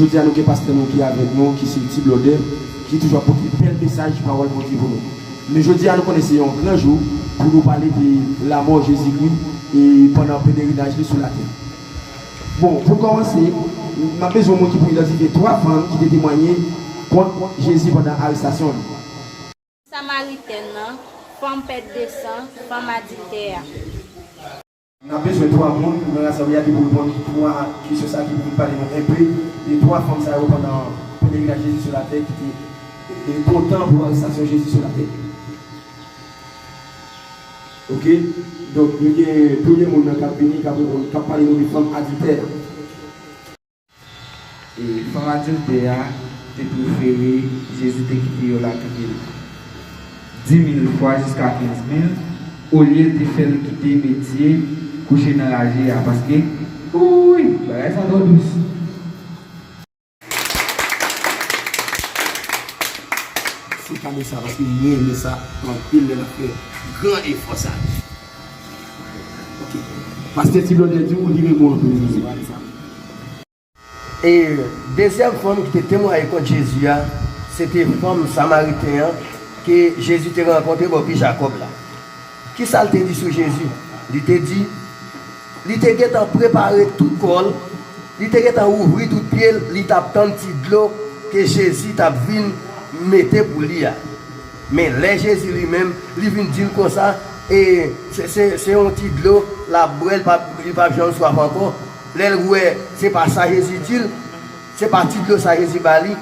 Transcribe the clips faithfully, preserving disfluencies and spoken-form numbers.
Jodi a nou gen pastè nou ki avèk nou, ki se Ti Blòdè, ki toujou ap pote bèl mesaj pawòl Bondye pou nou. Men jodi a nou konnen se yon gran jou pou nou pale de lamò Jezikri e pandan pelerinaj li sou latè. Bon, pou kòmanse, m ap bezwen yon moun ki pou idantifye twa fanm ki te temwaye kont Jezi pandan arestasyon li. Samaritèn nan, fanm pèt de san, fanm adiltè a. N ap bezwen twa moun nan rasanble a ki pou reponn twa kesyon sa ki pou vin pale nou enpe de twa fanm sa yo pandan pelerinaj Jezi sou latè ki te, te kontan pou arestasyon Jezi sou latè. Oke? Donk, nou gen premye moun nan k ap vini, k ap reponn, k ap pale nou de fanm adiltè a. E fanm adiltè a te prefere Jezi te kite yo lakay li di mil fwa jiska kenz mil, olye l te fè l kite metye kouche nan raje a, paske, wouy, bagay sa twò dous. Se kado sa, paske mwen renmen sa anpil lè n ap fè gran efò sa. Oke. Pastè Ti Blòdè di w li renmen w anpil, Jezi. E dezyèm fanm ki te temwaye kont Jezi a, se te fanm samariten an ke Jezi te rankontre bò pi Jakòb la. Kisa l te di sou Jezi? Li te di, li te gentan prepare tout kò l, li te gentan ouvri tout pye l, li t ap tann ti dlo ke Jezi t ap vin mete pou li a. Men lè Jezi li menm, li vin di l konsa, e se, se, se yon ti dlo l ap bwè, li p ap, li p ap janm swaf ankò. Lè l wè se pa sa Jezi di l, se pa ti dlo sa Jezi ba li,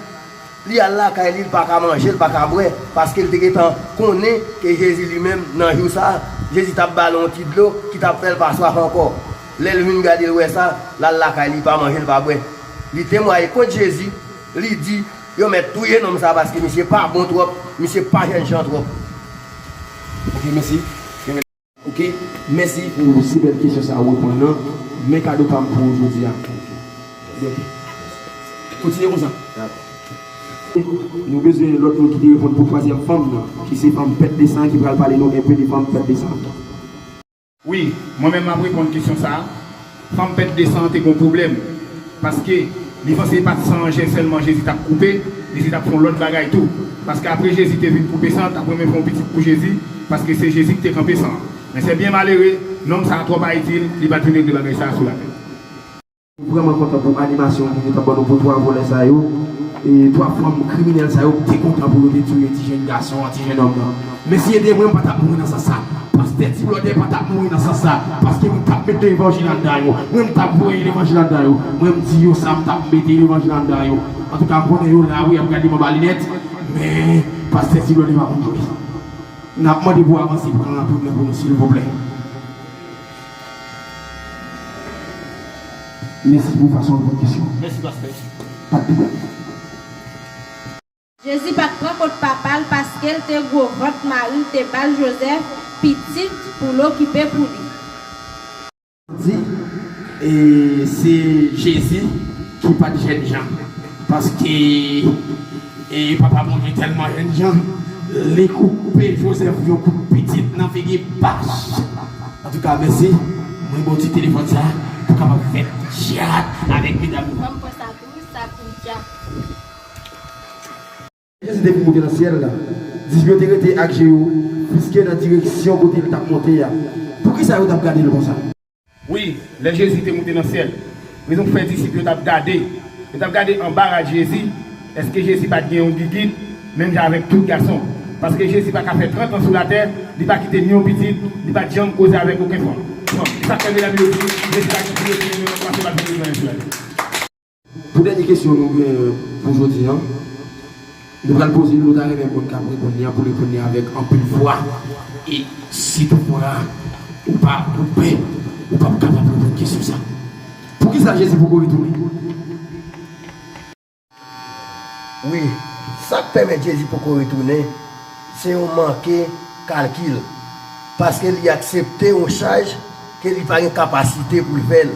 li al lakay li, li pa ka manje, li pa ka bwè, paske l te gentan konnen ke Jezi li menm, nan jou sa a, Jezi t ap ba l yon ti dlo ki t ap fè l pa swaf ankò. Lè l vin gade, l wè sa, l al lakay li, li pa manje, li pa bwè. Li temwaye kont Jezi, li di, yo mèt touye nonm sa a paske misye pa bon twòp, misye pa jènjan twòp. Oke, mèsi. Oke, mèsi pou si bèl kesyon sa a ou reponn nan. Men kado pa m pou ou jodi a. Oke. Kontinye konsa. Nou bezwen lòt moun ki te reponn pou twazyèm fanm nan, ki se fanm pèt de san ki pral pale nou enpe de fanm pèt de san. Wi, mwen menm m ap reponn kesyon sa a. Fanm pèt de san an te gon pwoblèm. Paske li panse se pa t san an sèlman Jezi t ap koupe, Jezi t ap fè yon lòt bagay tou. Paske apre Jezi te vin koupe san, t ap renmen fè yon pitit pou Jezi, paske se Jezi ki te kanpe san an. Men se byen malere, nonm sa a twò pa itil, li pa t vin regle bagay sa a sou latè. Nou vrèman kontan pou animasyon ke nou t ap ban nou pou twa vòlè sa yo, e twa fanm kriminèl sa yo, te kontan pou yo te touye ti jèn gason an, ti jèn òm nan. Men si se te mwen, m pa t ap mouri nan sans sa. Pastè Ti Blòdè pa t ap mouri nan sans sa, paske mwen t ap mete levanjil anndan yo. Mwen, m t ap voye levanjil anndan yo. Mwen, m di yo sa, m t ap mete levanjil anndan yo. Antouka, m konnen yo la, wi, y ap gade m anba linèt, men pastè Ti Blòdè pa konn jwe. N ap mande pou avanse pran laprim nan pou nou, silvouplè. Mèsi pou fason w reponn kesyon an. Mèsi, pastè. Pa t pwoblèm. Jezi pa t pran kont papa l paske l te gwo vant mari l te ba l Jozèf pitit pou l okipe pou li. Di, e, se Jezi ki pa t jènjan. Paske, e, Papa Bondye tèlman jènjan, li koupe Jozèf yon kout pitit nan figi, bach! Antouka, mèsi. Mwen ba w ti telefòn sa a pou w kapab fè djab avèk medam yo. Fò m pran sa tou, sa pou djab. Jezi te fin moute nan syèl la. Disip yo te rete ak je yo fikse nan direksyon kote l t ap monte a. Poukisa yo t ap gade l konsa? Wi, lè Jezi te moute nan syèl, rezon k fè disip yo t ap gade, yo t ap gade anba rad Jezi, èske Jezi pa t gen yon gigit, menm jan avèk tout gason? Paske Jezi pa ka fè trant an sou latè, li pa kite ni yon pitit, li pa t janm koze avèk okenn fanm. Fanm. Se sa k fè medam yo di, Jezi pa t vin nan pase pa t vin nan sou latè. Pou dènye kesyon nou gen pou jodi a, nou pral poze l, nou ta renmen moun k ap reponn li an pou reponn li avèk anpil fwa. E si toutfwa ou pa, ou pè, ou p ap kapab reponn kesyon sa. Poukisa Jezi poko retounen? Wi, sa k pèmèt Jezi poko retounen, se yon manke kalkil. Paske li aksepte yon chaj ke li pa gen kapasite pou l fè l.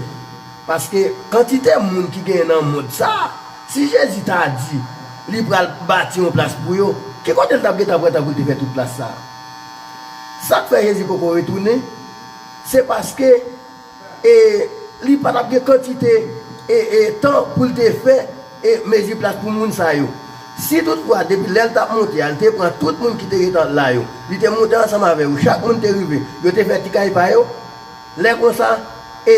Paske kantite moun ki genyen nan mond sa a, si Jezi ta di li pral bati yon plas pou yo, ki kote l t ap gentan pran tan pou l te fè tout plas sa a? Sa k fè Jezi poko retounen, se paske, e, li pa t ap gen kantite, e, e, tan pou l te fè e mezi plas pou moun sa yo. Si toutfwa, depi lè l t ap monte a, li te pran tout moun ki te gentan la yo, li te monte ansanm avè yo, chak moun te rive, yo te fè ti kay pa yo, lè konsa, e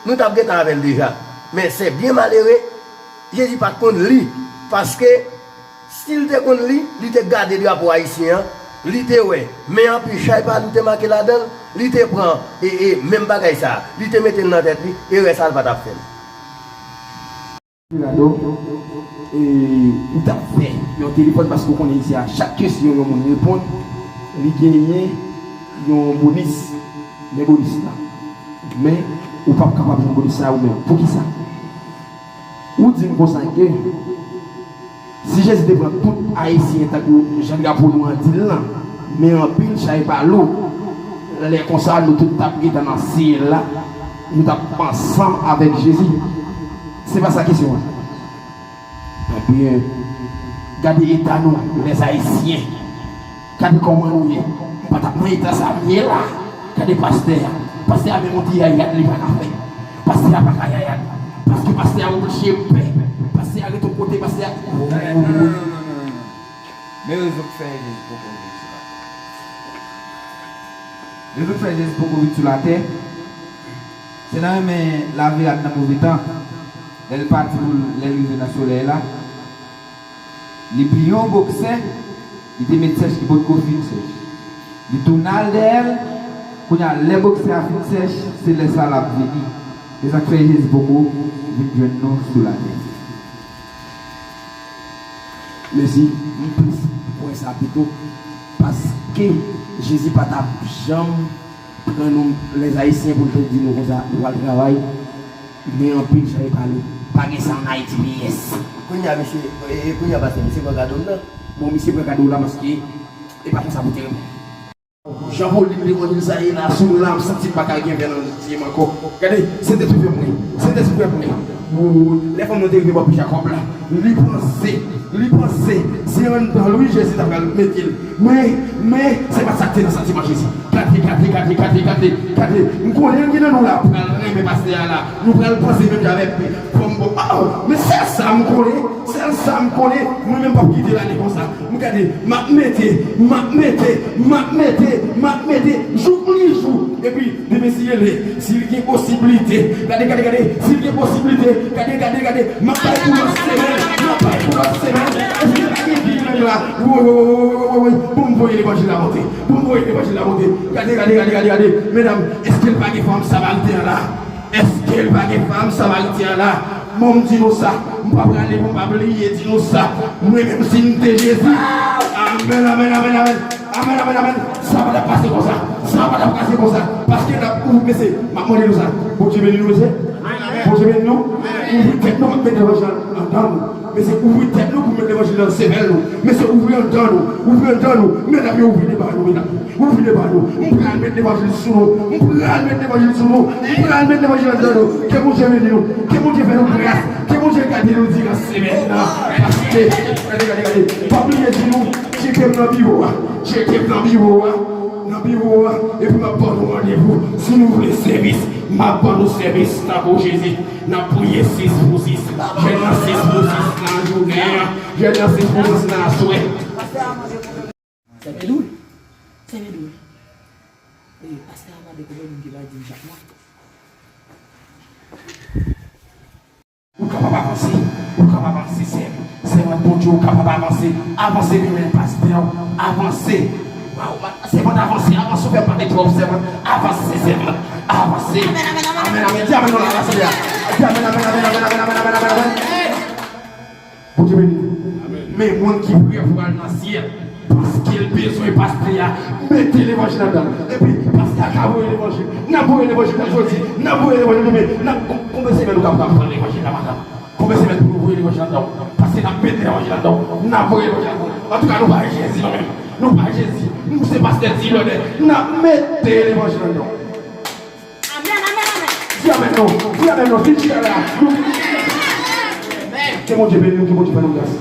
nou t ap gentan avè l deja. Men se byen malere, Jezi pa t konn li, paske si l te konn li, li te gade drapo ayisyen an, li te wè men anpil chay pa nou te make ladan l, li te pran e, e menm bagay sa a, li te mete l nan tèt li, erè sa a l pa t ap fè l. Radò, e, ou t ap fè yon telefòn paske w konnen isi a, chak kesyon yon moun reponn, li genyen yon bonis. Men bonis la. Men, ou p ap kapab jwenn bonis sa a ou menm. Poukisa? Ou di m konsa ke si Jezi te pran tout Ayisyen tankou jan drapo nou an di l lan, men anpil chay pa lou, lè konsa nou tout t ap gentan nan syèl la, nou t ap ansanm avèk Jezi. Se pa sa kesyon an. Ebyen, gade eta nou, lèzayisyen. Gade kòman nou ye. M pa t ap nan eta sa m ye la. Gade pastè a. Pastè a menm yon ti yayad li pa ka fè. Pastè a pa ka yayad. Paske pastè a oblije pè. Pastè a ret yon kote, pastè a. Non, non, non, non, non, non. Men rezon k fè Jezi poko vin sou latè. Rezon k fè Jezi poko vin sou latè, se nan renmen lave rad nan move tan. Lè l pati pou lè l rive nan solèy la, li bliye yon boksè, li te met sèch, li potko fin sèch. Li tounen al dèyè l, kounye a lè boksè a fin sèch, se lè sa l ap vini. Se sa k fè Jezi poko vin jwenn nou sou latè. Mèsi, m plis kwè sa pito, paske Jezi pa t ap janm pran nou lèzayisyen pou l te di nou konsa, nou pral travay, men anpil chay pa lou. Pa gen sa ann Ayiti, piyès. Kounye a, mesye, e, e, kounye a, pastè, misye pran kado m nan. Bon, misye pran kado w la, paske e pa konsa pou te renmen. Jan volim levanjil sa ye la, sou m la, m santi m pa ka gen ven nan zye m ankò. Gade, Sentespri fè m wè. Sentespri fè m wè. Wo, lè fanm nan te rive bò pye Jakòb la, li panse, li panse, se anndan l wi Jezi ta pral mete l. Men, men, se pa sa k te nan santiman Jezi. Gade, gade, gade, gade, gade, gade. M konnen gen nan nou la pral renmen pastè a la. Nou pral panse menm jan avèk fanm bò. Oh, men sèl sa m konnen, sèl sa m konnen. Mwen menm p ap kite l ale konsa. M gade, m ap mete, m ap mete, m ap mete, m ap mete, jouk li jou. Epi, demen si rele, si l gen posiblite, gade, gade, gade, si l gen posiblite, gade, gade, gade, m ap bay pou lòt semèn, m ap bay pou lòt semèn. Èske pa gen di menm la? Woy, woy, woy, woy, woy, woy, woy, pou m voye levanjil la monte, pou m voye levanjil la monte. Gade, gade, gade, gade, gade, medam, èske l pa gen fanm Samariten an la? Èske l pa gen fanm Samariten an la? Bon, m di nou sa, m pa prale pou m pa bliye di nou sa. Mwen menm, si m te Jezi. Amèn, amèn, amèn, amèn. Amèn, amèn, amèn. Sa pa t ap pase konsa. Sa pa t ap pase konsa. Paske n ap, ou, mesye, m ap mande nou sa. Bondye beni nou, mesye. Bondye beni nou. Ouvri tèt nou, m ap mete levanjil anndan nou. Mesye, ouvri tèt nou pou met levanjil nan sèvèl nou. Mesye, ouvri anndan nou. Ouvri anndan nou. Medam yo, ouvri deba nou, medam. Ouvri deba nou. M pral met levanjil sou nou. M pral met levanjil sou nou. M pral met levanjil anndan nou. Ke Bondye beni nou. Ke Bondye fè nou gras. Ke Bondye gade nou diran semèn nan. Paske, gade, gade, gade. Pa bliye di nou, tcheke m nan biwo a. Tcheke m nan biwo a. Nan biwo a. Epi m ap ban nou randevou. Si nou vle sèvis, m ap ban nou sèvis tankou Jezi. N ap priye sis pou sis. Jèn nan sis pou sis nan jounen an. Jèn nan sis pou sis nan aswè. Sè Medoul. Sè Medoul. E, pastè a mande konbyen moun ki va di m chak mwa. Ou kapab avanse. Ou kapab avanse, sèvant. Sèvant Bondye, ou kapab avanse. Avanse, men pastè w. Avanse. Sèvant, avanse. Avanse, ou fè pale twòp, sèvant. Avanse, sèvant. Avanse. Amèn, amèn, amèn. Di amèn non la, la, sèvant. Di amèn, amèn, amèn. Bondye beni nou. Men moun ki prè pou al nan syèl, paske l bezwen pastè a mete levanjil anndan l. Epi, pastè a ka voye levanjil. N ap voye levanjil la jodi, n ap voye levanjil demen. N ap, kon-, konbyen semèn nou kapab pran levanjil la, madanm? Konbyen semèn pou nou voye levanjil anndan w? Paske n ap mete levanjil anndan w. N ap voye levanjil anndan w. Antouka, nou pa Jezi, nou menm. Nou pa Jezi. Nou se pastè Ti Lòdè. N ap mete levanjil anndan w. Amèn, amèn, amèn. Di amèn non. Di amèn non. Fin chita la. Nou. Ke Bondye beni nou, ke Bondye fè nou gras.